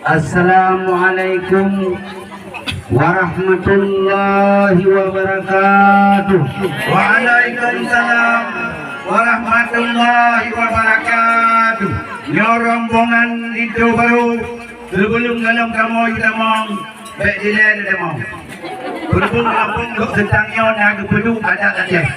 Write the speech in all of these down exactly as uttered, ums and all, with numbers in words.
Assalamualaikum warahmatullahi wabarakatuh. Waalaikumsalam warahmatullahi wabarakatuh. Nyoe rombongan linto barô, sibeulom galom kamoe jitamong, bèk dilèe neutamong. Berhubung gampông Lhokseuntang nyoe na geupeuduek adat Aceh.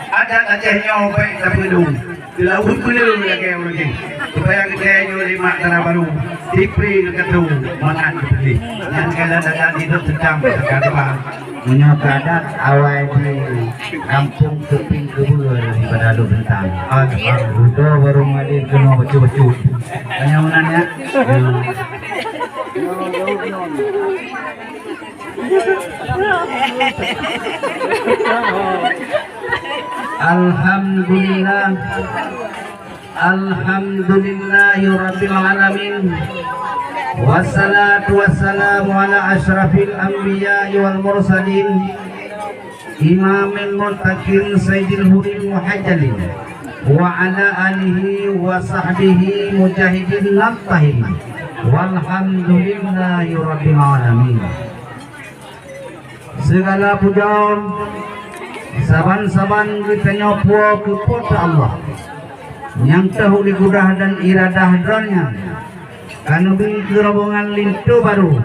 Adat Aceh nyoe bèk tapeuleueh. Teulaweuet peuleueh lagèe ureueng jih. Supaya geutanyoe lé mak dara barô, dibri geutanyoe mangat geupeugah. Nyan keuh adat di Lhokseuntang, ka geuba. Meunyoe keu adat awai di gampông Keuping Keubeue daripada Lhokseuntang. Alhamdulillah. Budo barô mengalir keunoe bacut-bacut. Tanya meunan, ya? Alhamdulillah. Alhamdulillahirabbil alamin. Wassalatu wassalamu ala asyrafil anbiya'i wal mursalin. Imamil muttaqin sayyidil huril muhajjalin, wa ala alihi wa sahbihi mujahidin nabtahin. Walhamdulillahi rabbil alamin. Segala puja saban-saban geutanyoe puwoe keu Po teu Allah, nyang teuh uléh kudrah dan iradah Droeneuh nyan. Ka neubi keu rombongan linto barô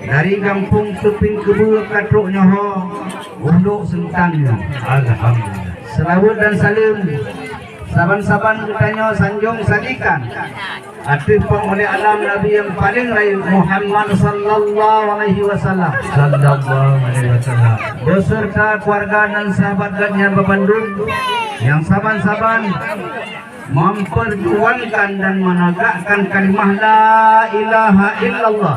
dari gampông Keuping Keubeue ka trok nyoe u Lhokseuntang nyoe. Alhamdulillah. Seulaweuet dan saleuem saban-saban geutanyoe sanjong sajikan ateueh Panghulèe Alam Nabi nyang paleng rayeuk Muhammad sallallahu alaihi wasallam. Sallallahu alaihi wasallam. Beserta keluarga dan sahabat geuh nyan bandum nyang saban-saban memperjuangkan dan menegakkan kalimah la ilaha illallah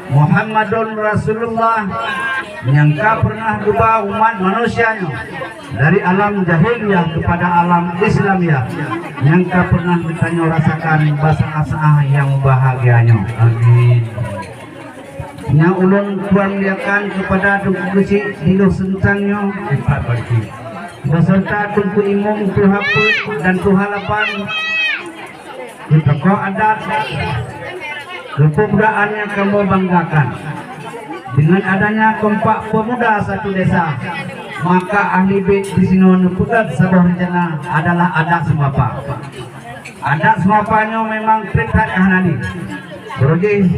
Muhammadun Rasulullah nyang ka peureunah geuba umat manusia nyoe dari alam jahiliyah keupada alam Islamiyah nyang ka peureunah geutanyoe rasakan bak saát-saát nyang bahagia nyoe. Amin. Nyang ulôn tuan muliakan keupada Teungku Keuchik di Lhokseuntang nyoe, beserta Teungku Imum, Tuha Peuet dan Tuha Lapan, keu tokoh adat, keu peumudaan nyang kamoe banggakan. Dengan adanya kompak pemuda satu desa, maka ahli bait di sinoe neupeugèt saboh reuncana adalah adat seumapa. Adat seumapa nyoe memang trép that ka hana lé. Beureuguih,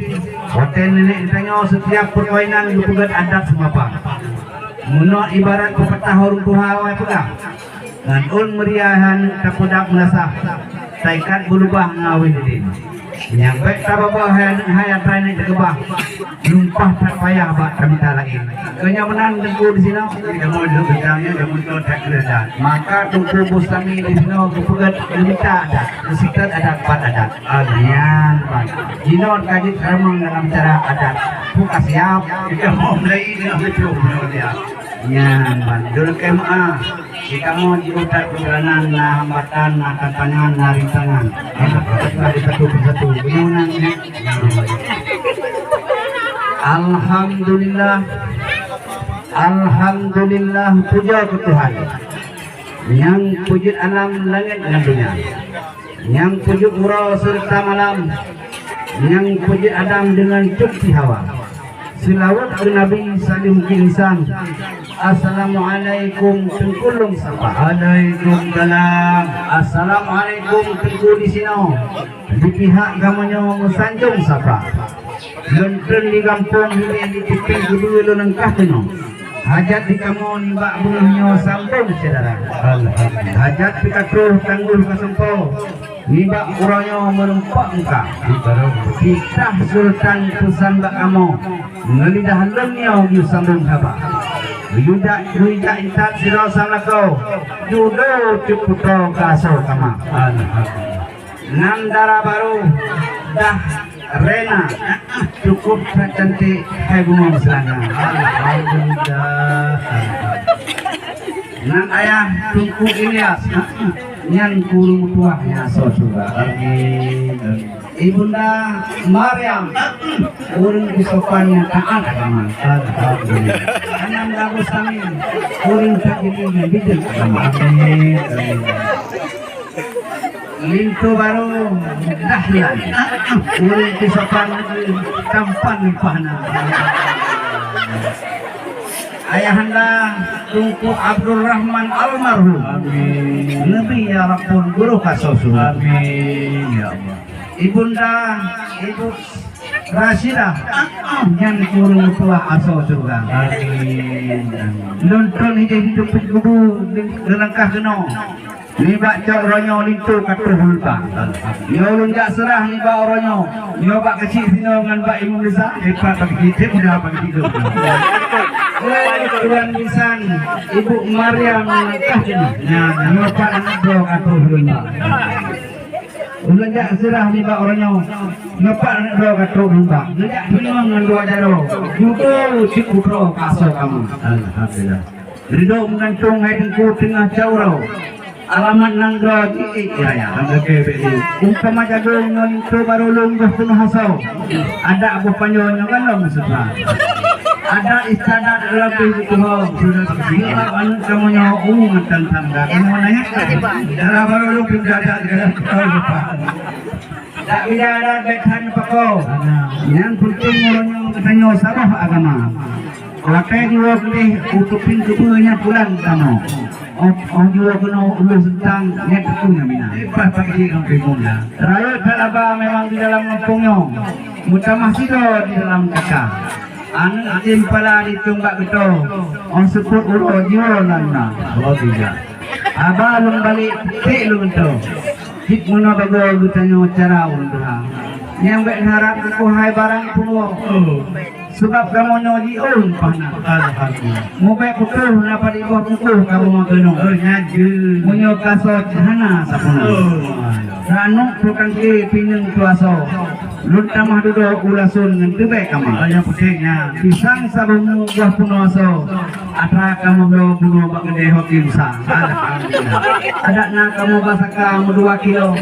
watèe nenek geutanyoe setiap perkawinan geupeugèt adat seumapa. Meunoe ibarat pepatah ureueng tuha awai peugah, "Ngon ôn meuria hai aneuk tapeudap meulasah, taikat beulubah ngon awai lilin." Nyang bèk tababa hai aneuk hai atra nenek teukeubah, lumpah that payah bak tamita laén. Keu nyan meunan Teungku di sinoe, kamoe lheueh bintang nyoe kamoe toe that keureunda. Maka Teungku Bustami di sinoe geupeugèt geumita adat, geuseutôt adat, pat adat. Nyan ban. Jinoe ka jeuet ramong dalam cara adat. Buka siap. Kamoe mulai dengan beutôi nyoe dia. Nyan ban. Dulukèe meu'ah. Di kamoe jiôh that peujalanan na hambatan, na tantangan, na rintangan. Dari satu persatu. Beunyoe nan, ya. Alhamdulillah. Alhamdulillah, puja keu Tuhan. Nyang peujeuet alam langèt ngon donya. Nyang peujeuet uroe seureuta malam. Nyang peujeuet Adam deungon Siti Hawa. Seulaweuet keu Nabi saleuem keu insan. Assalamualaikum Teungku lôn sapa. Waalaikumsalam. Assalamualaikum Teungku di sinoe. Di pihak kamoe nyoe meusanjong sapa. Lôn treun di gampông Hiléh di Keuping Keubeue lôn leungkah keunoe. Hajat di kamoe nibak beungoh nyoe sambong syedara. Alhamdulillah. Hajat pih ka troh tanggôi ka sampoe. Nibak uroe nyoe meureumpok muka. Titah Sultan peusan bak kamoe, ngon lidah lôn nyoe geusambong haba. Geuyue jak, geuyue jak intat sidroe sam lakoe, judo cut putroe keu asoe kama. Alhamdulillah. Nan dara barô dah rena, cukup that cantik hai bungoe meuseulanga. Alhamdulillah. Nan ayah Teungku Ilyas, nyan guru meutuah nyang asoe syeuruga. Amin, amin. Ibunda Maryam, ureueng sopan nyang taat agama. Alhamdulillah. Ananda Bustami, ureueng tajli nyang bideuk agama. Amin, amin. Linto barô Dahlan. Ureueng Tisopan tampan pahna. Ayahanda Teungku Abdul Rahman almarhum. Amin. Neubi ya Rabbul guru kasosu. Amin ya Allah. Ibunda, Ibu Rashidah, nyan ureueng tuha asoe syeuruga. Amin. Lôn tron hideh di teumpat kubu, leulangkah keunoe. Nibak cok uroe nyoe linto ka troh u luwa. Nyoe lôn jak seurah nibak uroe nyoe. Nyoe bak keuchik sinoe ngon bak imeum desa. Hebat bak keuchik, hebat bak keuchik. Weh, tuan bisan, Ibu Mariam langkah sinoe. Nyan, nyoe pat aneuk droe ka troh u luwa. Ulôn jak seurah nibak uroe nyoe, nyoe pat aneuk droe ka troh u luwa. Neujak teurimong ngon dua jaroe. Judo cit putroe ka asoe kamoe. Alhamdulillah. Ridho meugantong hai Teungku teungoh cot uroe. Alamat nanggroe jiék raya. Oke, baik. Umpama jagoe ngon linto barô lôn goh peunoh asoe. Adak boh panjoe nyoe kan lom seutra. Adat istiadat leubeh geutuho. Sebab aneuk kamoe nyoe u mantong tangga. Kamoe nanya. Dara barô lôn pih adat dalam tahun depan. Dak bida adat bèk that neupako. Nyang peunteng uroe nyoe geutanyoe saboh agama. Watèe jiwoe keudeh u keupieng keubeue nyan pulan kamoe. Oh, oh jiwoe keunoe uloh seutang nyan teupeu nyang mina. Hebat bak keuchik ngon primum ya. Rayeuk that haba memang di dalam gampông nyoe. Meutamah sidroe di dalam kaka. Aneuk atim pala ditueng bak geuto. Oh seupôt uroe jiwoe na-na. Allah bijak. Haba lôn balek, tiek lôn geuto. Cit meunoe bagoe geutanyoe cara ureueng tuha. Nyang bèk neuharab keuh hai barang peunoh. Oh. Sabab kamoe nyoe jiôn paih na. Alhamdulillah. Mubèk putôh na padub boh putôh kamoe keunoe. Oh, nyan jeuet. Meunyoe ka sot hana sapeue. Oh. Ranok tukang kli pineung tuasoe. Lôn tamah dudoe u lason ngon teubèe kama. Oh, nyang putéh nyan. Pisang saboh mu buah peunoh asoe. Atra kamoe bloe bunoe bak keudè ho Kim Sa. Alhamdulillah. Adak na kamoe ba saka meudua kilo.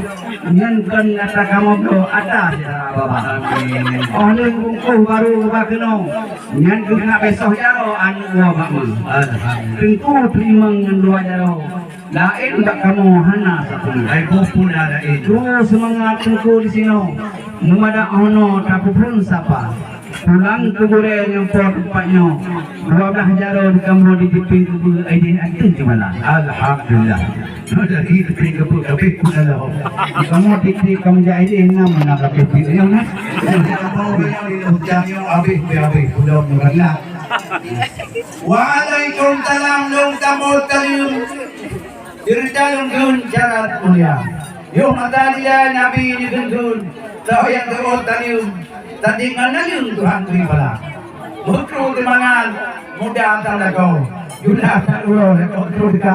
Nyan kon atra kamoe bloe, atra syedara baba. Amin. Oh lheueh bungkôh barô geuba keunoe. Nyan keuh na besoh jaroe aneuk woe bak ma. Alhamdulillah. Teungku teurimong ngon dua jaroe. Laén bak kamoe hana sapeue. Hai boh pun na laén. Trôh seumangat Teungku disinoe. Meumadak 'oh noe tapeuphon sapa. Pulang keu gurèe nyang po teumpat nyoe. Dua blaih jaroe di kamoe di keupieng keubeue, aideh ateueh jeumala. Alhamdulillah. Nyoe dari keupieng keubeue, kabeh pun na lom. Di kamoe tiep-tiep kamoe jak aideh, nam na kabeh pih nyoe na. Kamoe nyoe di lôn jam nyoe abéh, abéh, abéh. Pulang nyoe kan lah. Waalaikumsalam, lôn kamoe taleuem. Ceurita lôn kheun syarat mulia. Yoh masa dilèe Nabi neukheun-kheun, soe nyang teuôt taleuem, tadi ngon naleueng Tuhan bri bala. Meutrôh teumangat, muda tan lakoe, jula that uroe lakoe trôh teuka.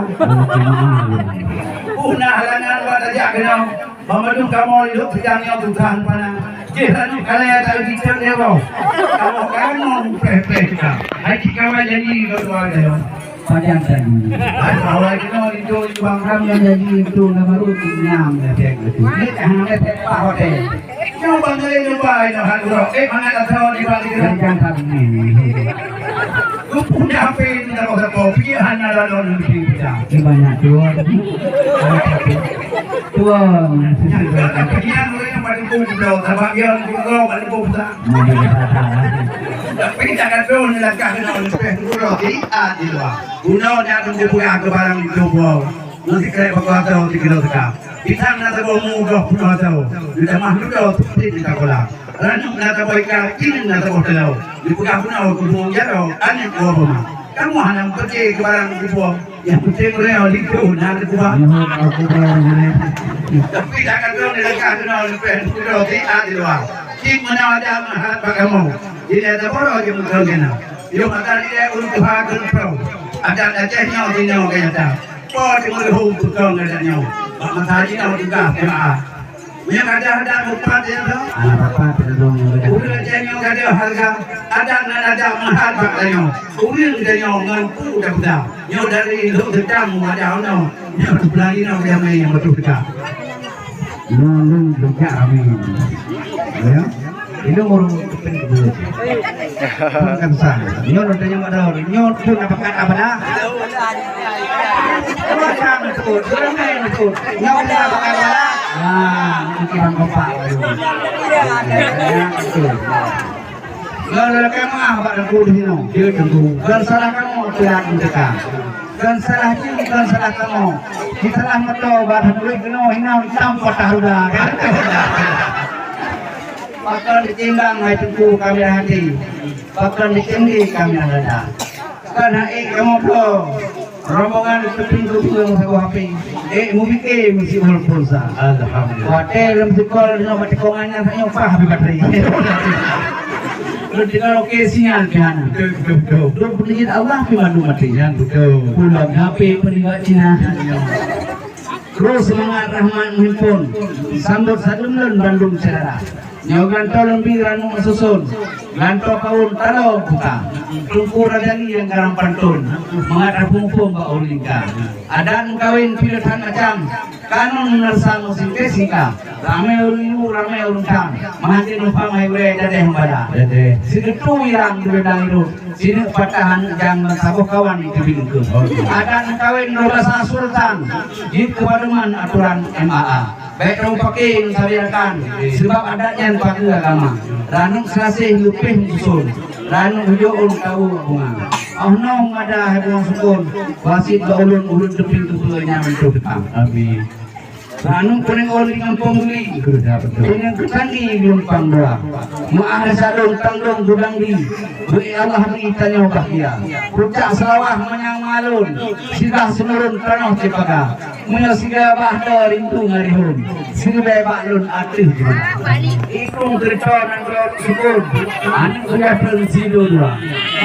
Puna halangan bak tajak keunoe, banmandum kamoe lheueh sidang nyoe tutohan pana. Jih ranup kalèe taeu jiteuek lé roh. Kamoe kangon preh-preh teuka. Hai cit kawan janji dua-dua jaroe. Pajan tadi. Awai keunoe linto Bang Ram nyang janji linto na baru nyang letek betul. Ni hana letek pah hotel. Nyoe bang jaleh lupa inoe han uroe. Eh, mangat asa di bang di gerak. Pajan tadi. Lupa dah apa ni dah kau sapa. Piye hana lalu di pita. Ni banyak tua tadi. Tua. Jangan pergi yang orang yang pada pun dah. Sabab dia orang pun dah pada pun dah. Tapi tak ada pun langkah kena oleh peh dulu di luar. Bunoe nyan teungku peugah keu barang linto buoe, ngon sikrek bak kuasa sikilo teuka. Pisang na saboh mu goh peunoh asoe, neutamah dudoe teupeue teuka kola. Ranup na saboh ika, kineung na saboh teulao. Neupeugah bunoe keu bumoe jaroe, aneuk woe beuma. Kamoe hana meupeujeuet keu barang linto buoe, nyang peunteng uroe linto na teukeubah. Tapi dak ka droe neulangkah keunoe leupeh dudoe siat di luwa. Cit meunoe adat meuhat bak kamoe, dilèe taboro jeuet meukeue keunoe. Yoh masa dilèe ureueng tuha keu leumpau. Adat Aceh nyoe jinoe ka nyata. Po teumeuruhu peukong adat nyoe. Bak masa jinoe tugaih jeumaáh. Meunyoe gadôh adat meupat ya tu. Ah, bapak tidak dong. Ureueng Aceh nyoe gadôh hareuga. Adat nan adat meuhat bak tanyoe. Ureueng tanyoe ngon pu tapeugah. Nyoe dari lhok teutang meuadak unoe. Nyoe teupelari nyoe jamé nyang beutôi teuka. Nyoe lôn leucah ramé. Ya. Ilôn ureueng keupeue keubeue. Bukan sah. Nyoe lôn tanyong pada ureueng. Nyoe pun na bakat abala. Bukan betul. Bukan betul. Nyoe pun na bakat abala. Ah, mungkin kompak. Ya, betul. Ngon lagèe meu'ah bak Teungku di sinoe. Ya, Teungku. Ngon salah kamoe teulat meuteuka. Ngon salah jih, ngon salah kamoe. Di salah moto bak murit keunoe hinoe hitam patah roda. Pakon ditimbang hai Teungku kami hati. Pakon ditimbang kami rada. Kan hai kamoe bloe. Rombongan Teupin Keubeueng saboh api. Eh, mubike meusiuroe pulsa. Alhamdulillah. Watèe lôn sikol nyoe bak tikongan nyan, nyoe pah habéh bateri. Lôn tinggai oke sinyal pih hana. Betul, betul, betul. Lôn peunijin Allah pih mandum mati. Nyan betul. Pulang H P peuninggai Cina. Kru seumangat rahmat meuhimpon. Sambot sadum lôn bandum syedara. Nyoe gantoe lôn bi ranup meususon, gantoe kawôn taloe buta. Teungku Radali nyang garang pantôn, mangat rapumpong bak ureueng lingka. Adat meukawen pih le that macam, kanun meunasang musim teh singka. Ramé ureueng ibu, ramé ureueng tham, meuhadé numpang hai gurèe dadeh meupada. Dadeh. Sigeutui rang di bidang hidup, sineuk patah aneuk jang ngon saboh kawan di teubiet eungkôt. Adat meukawen dua belas sultan, jeuet keu padeuman atoran M A A. Bèk droe paké ngon sabe rakan, seubab adat nyan pageue agama. Ranup seulaseh leupeh meususon, ranup hujôh ôn tawoe bunga. Oh noe mada hai bunga sukon, wasiet bak ulôn, ulôn teupin keu peue nyang meutuah teupang. Amin. Ranup peureung ôn di gampông Guli, beutôi. Deungon keutanggi geulumpang dua. Meu'ah rasa lôn tang lôn gudang di, beu Allah bri tanyoe bahgia. Pucak Seulawah manyang malôn, sigah seunurun tanoh Cempaka. Meunyoe siga bah droe rindu ngon rihon, siribèe bak lôn ateueh jeulah. Ikung keureutoe nanggroe sukon, aneuk seujahtra sidua-dua.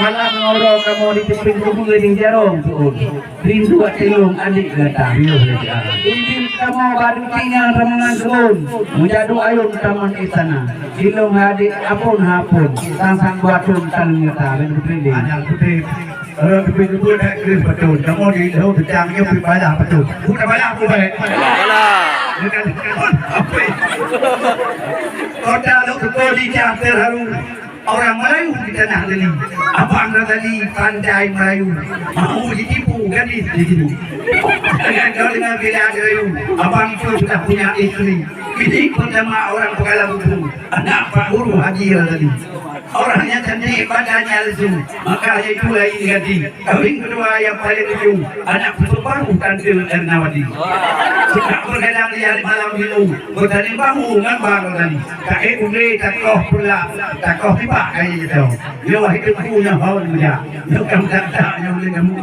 Malam ngon uroe kamoe di teupin keubeue di jarong sukon. Rindu ateueh lôn aneuk gata. Idin kamoe bak duek nyan rombongan keumun, meujadu ayôn taman istana. Ilôn hadé apon-apon, sang-sang buaton tan nyata. Laén putri deh. Anak putri. Ureueng teupin keubeue that kreueh patôt. Kamoe di lheueh teucang nyoe pih balah patôt. Bukan balah, bukan. Balah. Bukan. Kota Lhoksukon dijak teuharu. Orang Melayu di tanah Deli. Abang Razali pandai merayu. Mau ditipu gadis di sini. Dengan kau dengar bila ada rayu. Abang itu sudah punya isteri. Ini pertama orang Pekala Bubung. Anak Pak Guru Haji Razali. Orang yang cantik badannya lesu, maka itu lain ganti. Kawin kedua yang paling lucu, anak putu baru Tante Ernawati. Suka bergadang di hari malam minggu, bertanding bahu dengan Bang Razali. Tak eh ulé, tak koh pula, tak koh pipak kaya gitu. Yo, wahai teungku nyang haun muda, yo kam tak tak nyang ulé kamu.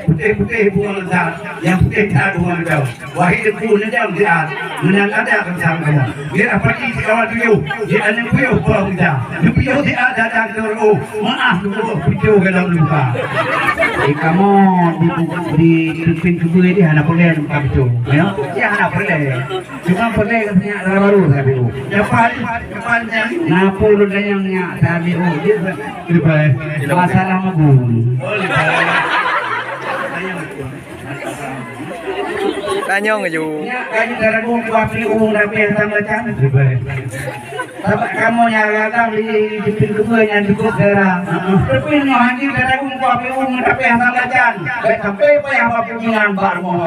Putéh-putéh bunga meuta, nyang putéh that bunga meuta. Wahai teungku neujam siat, meunan ada keusam kamoe. Biar pati sikawan tujoh, di aneuk puyôh po meuta. Neupiôh siat datang keu reuôh, meu'ah keu reuôh picoh golom neubuka. Eh, kamoe di, di teupin keubeue di hana peureulèe neubuka picoh, ya? Ya, hana peureulèe. Cuma peureulèe ka sinyak dara barô sabe. Dapat, dapat nyang. Na peue lôn tanyong nyak sabe, oh, dia. Lebai. Masalah mabui. Oh, lebai. Tanyong aju. Nyak, kaji dara barô kuah piu, tapi asam macam. Lebai. Sabab kamoe nyang gadang di, di teupin keubeue nyan cukup dara. Heeh. Tapi nyoe hana dara barô kuah piu, tapi asam macam. Baik sampai payah bak peungiang bak rumoh.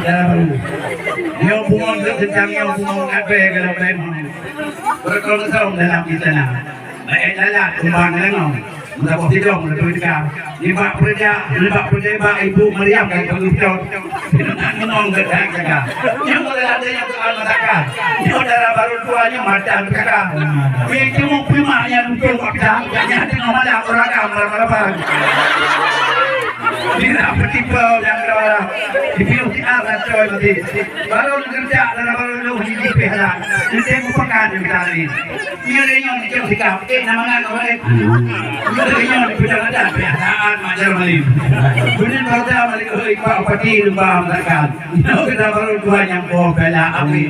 Dara barô. Nyoe bungong teuntang nyoe bungong abée galak laén. Beureukongsong dalam istana. Bèk lalat kumbang ngon meusaboh sidong leubeh teuka. Nibak peureuja, nibak peureuja bak Ibu Maryam dan Pengurus. Ngon geutak jaga. Nyang mulai ada nyang soal masakan. Nyoe dara barô dua nyoe mata teuka. Weh, cuma prima nyang lucu bak kita. Nyang tengah malam orang agam malam-malam. Bila petipeu nyang dara. Dipiôh siat atoi mati. Barô neukeureuja dara barô lôn di jipéh hala. Neutem mupakat nyang kita ni. Nyoe lé nyoe dicok sikap, eh, nama ngan orang, eh. Nyoe lé nyoe dipeudong adat, pih adat mak jaroe malem. Bunoe bangsa malem, eh, pak pati leumbah masakan. Nyoe kita baru dua nyang boh bela api.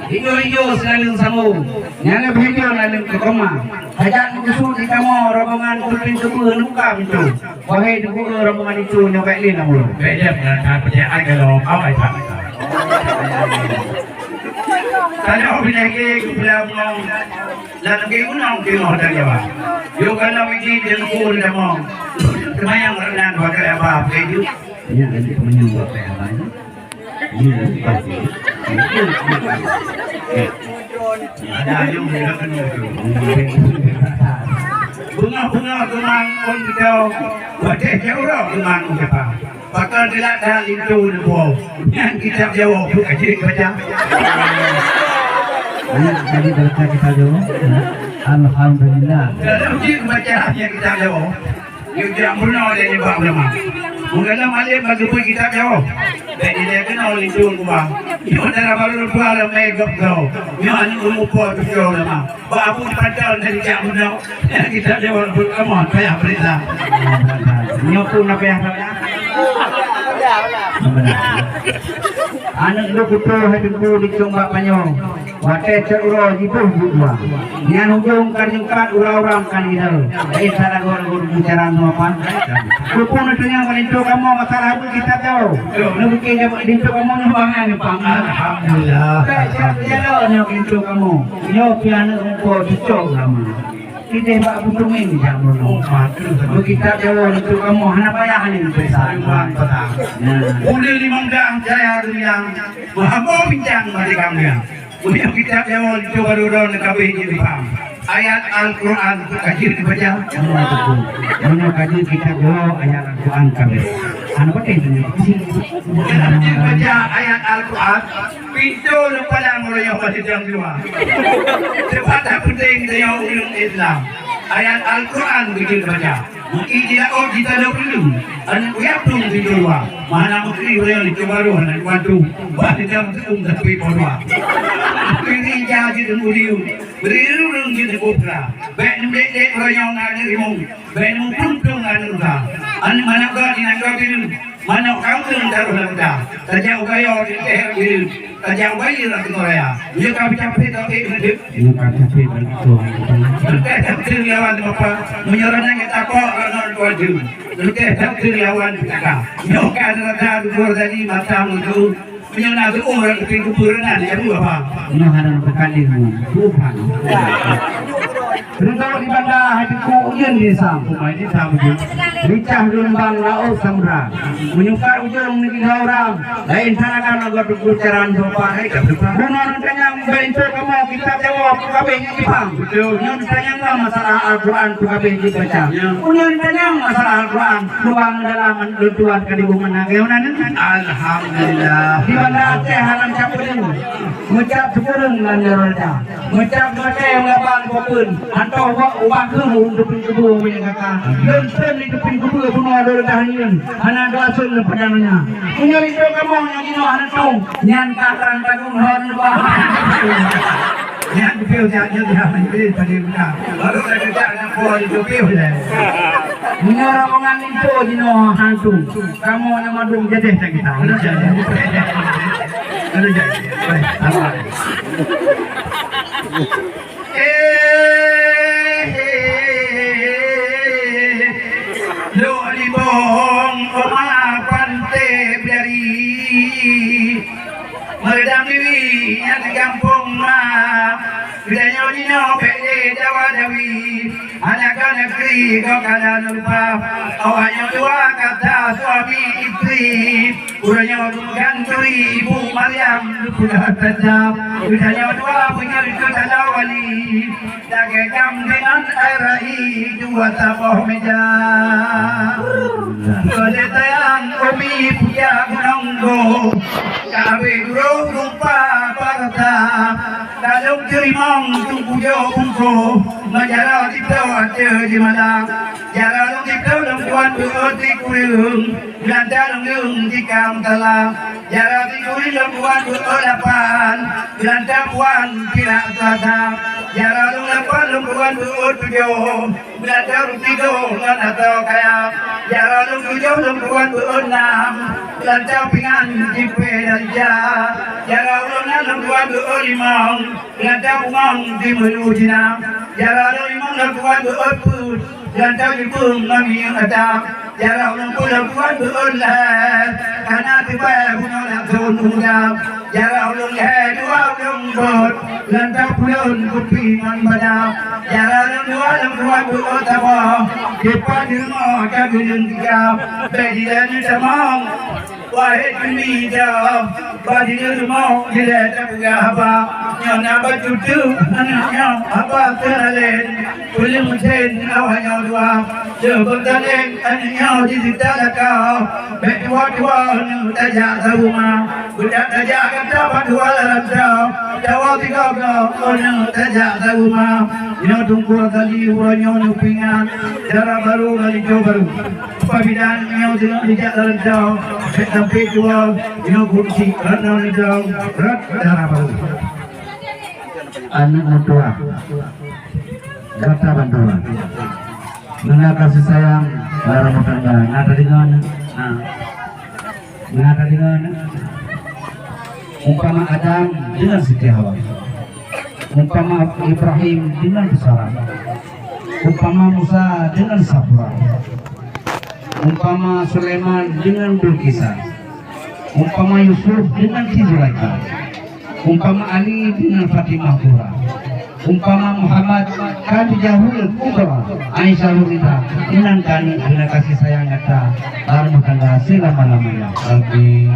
Ijo-ijo seunaleueng samo, nyang leubeh ijo naleueng keu koma. Hajat meukeusut di kamoe rombongan teupin keubeue neubuka pintoe. Wahai teungku rombongan itu nyoe bèk lé lam uroe. Bèk lé lam uroe, tak percaya kalau awai tak. Tanyong binèh geupeula bungong, lam geuh gunong timoh dan Jawa. Yôh kana miji di lumpur damong. Seumayang reunan bagai aba peukeujeuet. Nyan lagèe seumayang bagai aba nyan. Ada yang menggunakan motor. Bunga-bunga kemang pun kita, watèe jauh kemang kita. Pakon telat dah linto neupo. Nyan kitab Jawa pun ka jeuet baca. Banyak sekali baca kitab Jawa. Alhamdulillah. Kalau jeuet baca nyan kitab Jawa. Yuk jak meurunoe lé nibak ulama. Meugalom alim bak geupeu kitab Jawa. Bèk dilèe keunoe linto kubah. Nyoe dara barô dua ramé gop-gop. Nyoe aneuk rumoh po tujoh ulama. Bak Abu Panton dari jak meurunoe. Kitab Jawa pun kamoe payah peuriksa. Nyoe pun na payah salah. Aneuk lôn kutoe hai Teungku di Cong Bak Panyong. Watèe cot uroe jiboh buet dua. Nyan ujong kan nyungkat, uroe-uroe kan idol. Laén salah gol-gol bicara nyoe pan. Keupeue neutanyong bak linto kamoe masalah beuet kitab Jawa. Neubukée jaweueb linto kamoe nyoe bangai nyoe pan. Alhamdulillah. Bèk jak jalo nyoe linto kamoe. Nyoe pih aneuk rumoh po tujoh ulama. Sideh bak Abu Tumin jak meurunoe. Oh, patut. Beuet kitab Jawa linto kamoe hana payah lé peuriksa. Nah. Ulèe limong dah jaya dunia. Meuhabo bincang bak tikang dunia. Ulèe kitab Jawa linto barô droe neuh ka abéh jeuet jipaham. Ayat Al-Quran ka jeuet dibaca. Meunyoe ka jeuet kitab Jawa, ayat Al-Quran ka abéh. Hana patéh nyoe. Ka jeuet baca ayat Al-Quran, pintoe lôn palang uroe nyoe bak sidang dua. Sabab that peunteng tanyoe ureueng Islam. Ayat Al-Quran ka jeuet baca. Meuki jilaôt jitaloe peuleueng, aneuk kuyap tueng pintoe luwa. Meuhana meukri uroe nyoe linto barô hana jibantu. Bah sidang seuuem tapi po dua. Meukri ija jeuet uliu. Bri ureueng jeuet neubôh pra. Bèk neubèk-bèk uroe nyoe ngon aneuk rimong. Bèk neumeuprung-prung aneuk rusa. Aneuk manok gèt inan gèt bileuen. Manok kangkeueng taroh lam meuta. Tajak u gayo di teuh bileuen. Tajak u bayeue lam teungoh raya. Nyoe ka meucapé ka ék meudeuk. Nyoe ka meucapé bak Tuhan. Teuntèe teuntèe lawan teumapa. Meunyoe ranai nyang tapok ranai tuan jeuem. Teuntèe teuntèe lawan peutaka. Nyoe ka rata dudoe tadi mata meugeue. Meunyoe na teuôh lam teupin kupeue reunan, ya, Bu, apa? Nyoe hana meukaleng, Bu. Tuhan. Ridho di banda hai Teungku ujeuen di Sam. Umai di Sam ujeuen. Licah geulumbang laôt samudra. Meunyoe ka ujong negeri Hauram, laén tarakan lagèe Teungku Caran Sopan. Bunoe neutanyong bak linto kamoe kitab Jawa, peue ka abéh jeuet jipaham. Betul. Nyoe neutanyong masalah Al-Quran, peue ka abéh jeuet baca. Ya. Bunoe neutanyong masalah Al-Quran. Lubang dalam lôn tuan ka dibungana geuh nan. Alhamdulillah. Di Banda Aceh hana meucap peudeueng. Meucap sikureueng lam jaroe raja. Meucap maté meulaban peue-peue. Hantom ubak ubak keuh ureueng teupin kubu meunyo gata. Lôn seuem di teupin kubu bunoe lôn dah nyan. Hana dua seuem lôn padang nyan. Meunyo linto kamoe nyang jinoe hana tong. Nyan ka trang tanggung hon bah. Nyan kupiôh jak nyoe dah mencuri pada buka. Baru dah kejak nak buat di kupiôh dah. Meunyoe rombongan linto jinoe hantu, kamoe nyang mandum jadeh that gata. Ada jadi. Ada jadi. Baik, sabar. Eh, lok libong oma panté beri. Meudam Dewi nyang di gampông ma. Geutanyoe jinoe bèk lé dawa-dawi. Hana ka neukri gob ka na lupa. Awak nyoe dua kata suami istri. Uroe nyoe geumeuganturi Ibu Maryam lumpah tanda. Geutanyoe dua beujeuet keu tanda wali. Lagèe gam deungon air rahi dua saboh meuja. Keu teuntèe umi puja gunong gob, ka abéh duroh rupa parta. Lalong teurimong tujoh bungkôh, ngon jaroe tiploh ateueh jeumala. Jaroe lôn tiploh lôn tuan beuôt sikureueng. Geulantoe lôn leueng tikam tala, jaroe sikureueng lôn tuan beuôt lapan, geulantoe puan pirak tata. Jaroe lôn lapan lôn tuan beuôt tujoh, geulantoe lôn tigoe ngon atoe kaya. Jaroe lôn tujoh lôn tuan beuôt nam, geulantoe pingan jipée dan ja. Jaroe lôn nam lôn tuan beuôt limong, geulantoe bungong di meulu jina. Jaroe lôn limong lôn tuan beuôt peuet, geulantoe jipeueng ngon minyeuk ata. Jaroe ulôn peuet lôn tuan beuôt lhèe, kana teubèe bunoe lam thôn muda. Jaroe ulôn lhèe dua ulôn beuôt, geulantoe pulôn kupi ngon bada. Jaroe ulôn dua lôn tuan beuôt saboh, dipat di rumoh ka geuleueng tiga. Bèk dilèe neutamong. Wahé teumita, bak di rumoh dilèe tapeugah haba. Nyoe na bacut teuk aneuk nyoe haba teuhalén. Peuleueng sen awak nyoe dua. Lheueh beutalén aneuk nyoe di sita laka. Bèk tuha-tuha aneuk tajak sauma. Beudak tajak gata bak dua lam rantau. Tawoe tiga-tiga aneuk tajak sauma. Nyoe Teungku Ghazali uroe nyoe neupeuingat dara barô ngon linto barô. Pabidang nyang teungoh jijak lam rantau, bèk sampé tuwoe, nyoe kunci rot lam rantau, rot dara barô. Aneuk meutuah, gata bantuan. Meunan kasih sayang dalam rumah tangga. Na tadeungoe? Na. Na tadeungoe? Umpama Adam dengan Siti Hawa. Umpama Ibrahim dengan Sarah. Umpama Musa dengan Safra. Umpama Sulaiman dengan Bilqisah. Umpama Yusuf dengan Siti Zulaikha. Umpama Ali dengan Fatimah Zahra. Umpama Muhammad Khadijahul Kubra, Aisyahul Ridha, inan kami guna kasih sayang gata dalam rumah tangga selama-lamanya. Amin.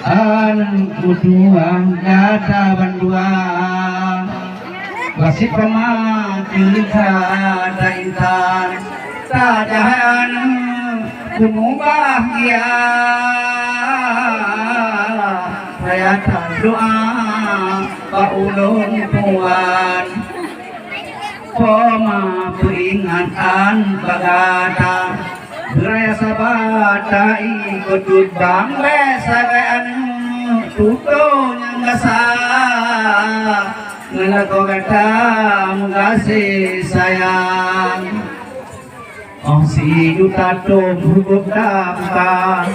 Aneuk meutuah gata bandua, basit pama keu gata intan, tajak aneuk keumu bahgia. Saya tadoa bak ulôn tuan, poma peuingatan bak gata. Beuraya saba taikot bang bèk sagai aneuk tutoe nyang gasa. Ngon lakoe gata meugaséh sayang. Óh sijuta thon hukôm tabuka,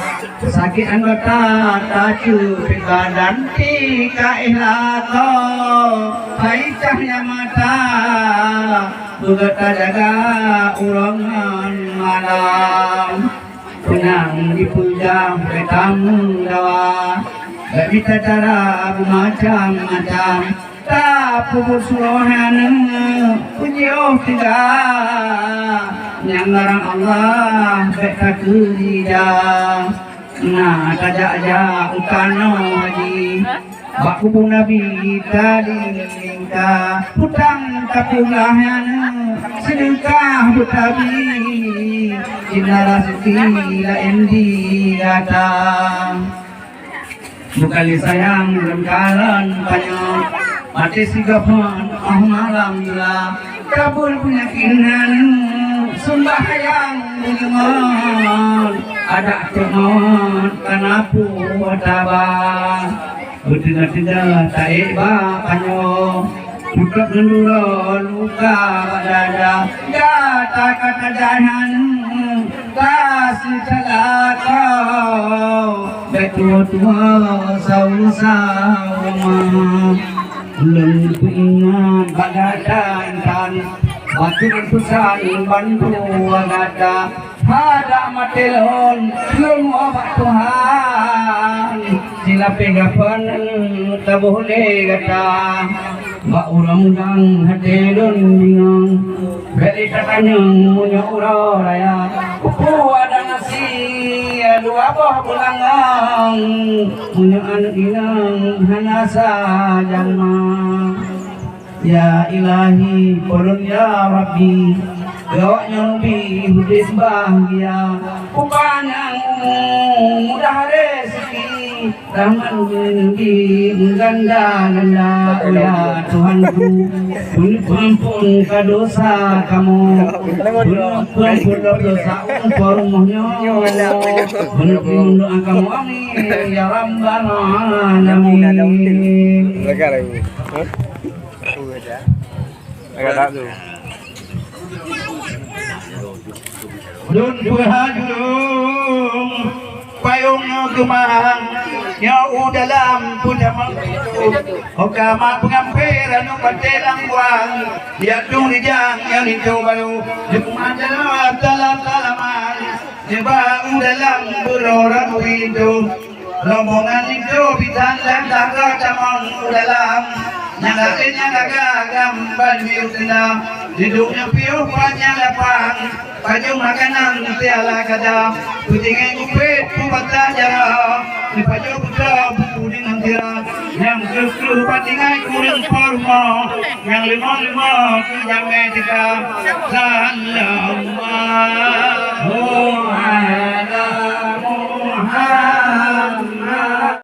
sakét anggota taceupet badan, tika éh lakoe hai cahya mata, beugata jaga uroe ngon malam. Peunang jipeugah bèk tameudawa, bèk mita cara beumacam-macam. Tapeubuet suroh aneuk peujiôh teuga, nyang ngaran Allah bèk takeurija. Na tajak-jak u tanoh haji, bak kubu Nabi talingka. Hutang tapeugah aneuk, seudeukah beutabi, jeuet na raseuki laén di gata. Bukan lé sayang lôn kalon panyöt, maté sigoe phon óh malam jula. Kabul peunyakét nan, sumbayang buleumon, adak teuk mawöt kana puwoe taba. Beuteungoh-teungoh taék bak panyöt, putôh ngon uroe luka bak dada. Gata ka tajak aneuk, ka seucalak keu bèk tuwoe-tuwoe saweue-saweue. Ulôn peuingat bak gata intan, bacut peusan bandua gata. Hadak maté lôn, lôn woe bak Tuhan, silapéh gapan taboh lé gata. Bak ureueng dang até lôn bingong, bèk lé tatanyong meunyoe uroe raya. Peue adak nasi dua boh beulangong, meunyoe aneuk inong hana sajan ma. Ya Ilahi, peulôn ya Rabbi, gawak nyang bi udép bahgia, peupanyang umu, mudah rezeki, rahmat Nabi meuganda-ganda, oh ya Tuhanku, peuneuk peuampon ka dosa kamoe, peuneuk peuampon dosa umpar rumoh nyoe, peuneuk peuampon doa kamoe, amin ya rabbal alamin. Agak tak tu. Lôn peuhadong payong nyoe keumang, nyoe u dalam peutamong. Oka mak peungampé ranup batée lam buang, jak tueng rijang nyoe linto barô. Leukeumah jalan salam-salaman, nibak u dalam beurora kuwinto. Rombongan linto bisan dan dara tamong u dalam. Nyang laén nyang gagah gam ban miyueb teuna, di donya piôh panyang lapang. Pajoh makanan meusti ala kada, peutinggai kupét pubata jara, dipajoh buta buku deungon tira, nyang kreuh-kreuh bak tinggai kureueng po rumoh, nyang leumoh-leumoh keu jamé teuka. Allahumma